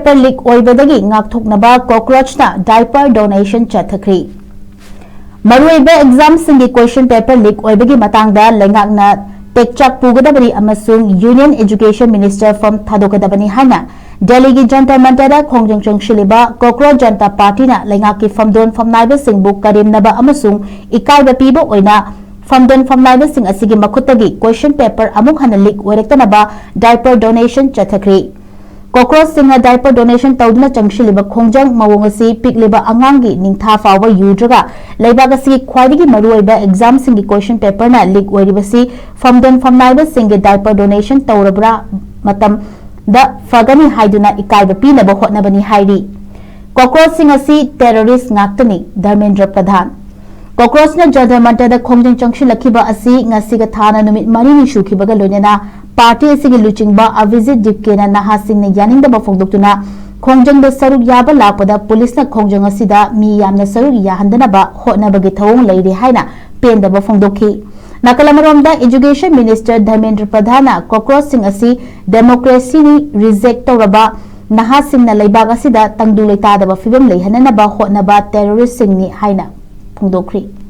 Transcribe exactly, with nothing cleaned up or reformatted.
Paper ꯂꯤꯛ ꯑꯣꯏꯕꯗꯒꯤ ꯉꯥꯛꯊꯣꯛꯅꯕ ꯀꯣꯀ꯭ꯔꯣꯆꯅ diaper donation ꯆꯠꯊꯈ꯭ꯔꯤ꯫ ꯃꯔꯨꯑꯣꯏꯕ ꯑꯦꯛꯖꯥꯝꯁꯤꯡꯒꯤ ꯀꯣꯏꯁꯟ ꯄꯦꯄꯔ ꯂꯤꯛ ꯑꯣꯏꯕꯒꯤ ꯃꯇꯥꯡꯗ ꯂꯩꯉꯥꯛꯅ ꯇꯦꯛꯆꯥꯛ ꯄꯨꯒꯗꯕꯅꯤ ꯑꯃꯁꯨꯡ ꯌꯨꯅꯤꯌꯟ ꯑꯦꯖꯨꯀꯦꯁꯟ ꯃꯤꯅꯤꯁꯇꯔ ꯐꯝ ꯊꯥꯗꯣꯛꯀꯗꯕꯅꯤ ꯍꯥꯏꯅ ꯗꯦꯜꯂꯤꯒꯤ ꯖꯟꯇꯔ ꯃꯟꯇꯔꯗ ꯈꯣꯡꯖꯪ ꯆꯪꯁꯤꯜꯂꯤꯕ ꯀꯣꯀ꯭ꯔꯣꯆ ꯖꯟꯇꯥ ꯄꯥꯔꯇꯤꯅ ꯂꯩꯉꯥꯛꯀꯤ ꯐꯝꯗꯣꯟ ꯐꯝꯅꯥꯏꯕꯁꯤꯡꯕꯨ ꯀꯔꯦꯝꯅꯕ ꯑꯃꯁꯨꯡ ꯏꯀꯥꯏꯕ ꯄꯤꯕ ꯑꯣꯏꯅ ꯐꯝꯗꯣꯟ ꯐꯝꯅꯥꯏꯕꯁꯤꯡ ꯑꯁꯤꯒꯤ ꯃꯈꯨꯠꯇꯒꯤ ꯀꯣꯏꯁꯟ ꯄꯦꯄꯔ ꯑꯃꯨꯛ ꯍꯟꯅ ꯂꯤꯛ ꯑꯣꯏꯔꯛꯇꯅꯕ ꯗꯥꯏꯄꯔ ꯗꯣꯅꯦꯁꯟ ꯆꯠꯊꯈ꯭ꯔꯤ꯫ ꯀꯣꯀ꯭ꯔꯣꯆꯁꯤꯡꯅ ꯗꯥꯏꯄꯔ ꯗꯣꯅꯦꯁꯟ ꯇꯧꯗꯨꯅ ꯆꯪꯁꯤꯜꯂꯤꯕ ꯈꯣꯡꯖꯪ ꯃꯑꯣꯡ ꯑꯁꯤ ꯄꯤꯛꯂꯤꯕ ꯑꯉꯥꯡꯒꯤ ꯅꯤꯡꯊꯥ ꯐꯥꯎꯕ ꯌꯨꯗ꯭ꯔꯒ ꯂꯩꯕꯥꯛ ꯑꯁꯤꯒꯤ ꯈ꯭ꯋꯥꯏꯗꯒꯤ ꯃꯔꯨꯑꯣꯏꯕ ꯑꯦꯛꯖꯥꯝꯁꯤꯡꯒꯤ ꯀꯣꯏꯁꯟ ꯄꯦꯄꯔꯅ ꯂꯤꯛ ꯑꯣꯏꯔꯤꯕꯁꯤ ꯐꯝꯗꯣꯟ ꯐꯝꯅꯥꯏꯕꯁꯤꯡꯒꯤ ꯗꯥꯏꯄꯔ ꯗꯣꯅꯦꯁꯟ ꯇꯧꯔꯕ꯭ꯔꯥ ꯃꯇꯝꯗ ꯐꯒꯅꯤ ꯍꯥꯏꯗꯨꯅ ꯏꯀꯥꯏꯕ ꯄꯤꯅꯕ ꯍꯣꯠꯅꯕꯅꯤ ꯍꯥꯏꯔꯤ꯫ ꯀꯣꯀ꯭ꯔꯣꯆꯁꯤꯡ ꯑꯁꯤ ꯇꯦꯔꯣꯔꯤꯁ ꯉꯥꯛꯇꯅꯤ, ꯙꯔꯃꯦꯟꯗ꯭ꯔ ꯄ꯭ꯔꯙꯥꯟ꯫ ꯀꯣꯀ꯭ꯔꯣꯆꯅ ꯖꯟꯇꯔ ꯃꯟꯇꯔꯗ ꯈꯣꯡꯖꯪ ꯆꯪꯁꯤꯜꯂꯛꯈꯤꯕ ꯑꯁꯤ ꯉꯁꯤꯒ ꯊꯥꯅ ꯅꯨꯃꯤꯠ ꯃꯔꯤꯅꯤ ꯁꯨꯈꯤꯕꯒ ꯂꯣꯏꯅꯅ ꯄꯥꯔꯇꯤ ꯑꯁꯤꯒꯤ ꯂꯨꯆꯤꯡꯕ ꯑꯚꯤꯖꯤꯠ ꯗꯤꯞꯀꯦꯅ ꯅꯍꯥꯁꯤꯡꯅ ꯌꯥꯅꯤꯡꯗꯕ ꯐꯣꯡꯗꯣꯛꯇꯨꯅ ꯈꯣꯡꯖꯪꯗ ꯁꯔꯨꯛ ꯌꯥꯕ ꯂꯥꯛꯄꯗ ꯄꯨꯂꯤꯁꯅ ꯈꯣꯡꯖꯪ ꯑꯁꯤꯗ ꯃꯤ ꯌꯥꯝꯅ ꯁꯔꯨꯛ ꯌꯥꯍꯟꯗꯅꯕ ꯍꯣꯠꯅꯕꯒꯤ ꯊꯧꯑꯣꯡ ꯂꯩꯔꯤ ꯍꯥꯏꯅ ꯄꯦꯟꯗꯕ ꯐꯣꯡꯗꯣꯛꯈꯤ꯫ ꯅꯥꯀꯜ ꯑꯃꯔꯣꯝꯗ ꯏꯖꯨꯀꯦꯁꯟ ꯃꯤꯅꯤꯁꯇꯔ ꯙꯔꯃꯦꯟꯗ꯭ꯔ ꯄ꯭ꯔꯙꯥꯟꯅ ꯀꯣꯀ꯭ꯔꯣꯆꯁꯤꯡ ꯑꯁꯤ ꯗꯦꯃꯣꯀ꯭ꯔꯦꯁꯤꯅꯤ, ꯔꯤꯖꯦꯛ ꯇꯧꯔꯕ ꯅꯍꯥꯁꯤꯡꯅ ꯂꯩꯕꯥꯛ ꯑꯁꯤꯗ ꯇꯪꯗꯨ ꯂꯩꯇꯥꯗꯕ ꯐꯤꯕꯝ ꯂꯩꯍꯟꯅꯅꯕ ꯍꯣꯠꯅꯕ ꯇꯦꯔꯣꯔꯤꯁꯁꯤꯡꯅꯤ ꯍꯥꯏꯅ ꯐꯣꯡꯗꯣꯛꯈ꯭ꯔꯤ꯫